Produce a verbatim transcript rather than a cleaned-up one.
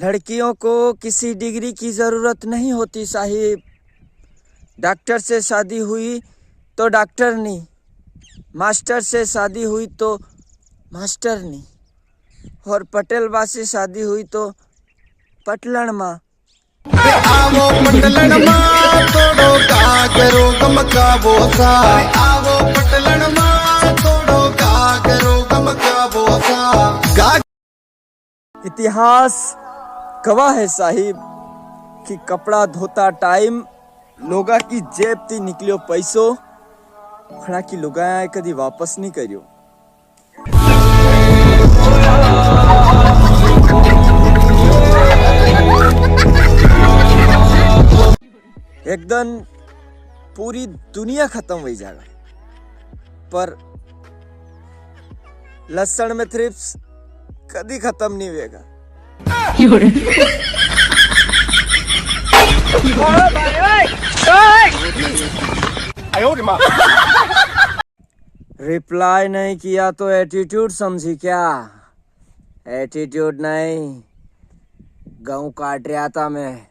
लड़कियों को किसी डिग्री की जरूरत नहीं होती साहिब। डॉक्टर से शादी हुई तो डॉक्टरनी, मास्टर से शादी हुई तो मास्टरनी, और पटेल बा से शादी हुई तो पटलण माँ। आवो पटलण माँ तोड़ो गागरो गमकावो सा। आवो पटलण माँ तोड़ो गागरो गमकावो सा। गा- इतिहास गवाह है साहिब कि कपड़ा धोता टाइम लोगा की जेब ती निकलियो पैसो, घणा की लुगाया कदी वापस नी करियो। एक दिन पूरी दुनिया खत्म हुई जाएगा, पर लसण में थ्रिप्स कदी खत्म नहीं होएगा। रिप्लाई नहीं किया तो एटीट्यूड समझी क्या? एटीट्यूड नहीं, गऊं काट रहा था मैं।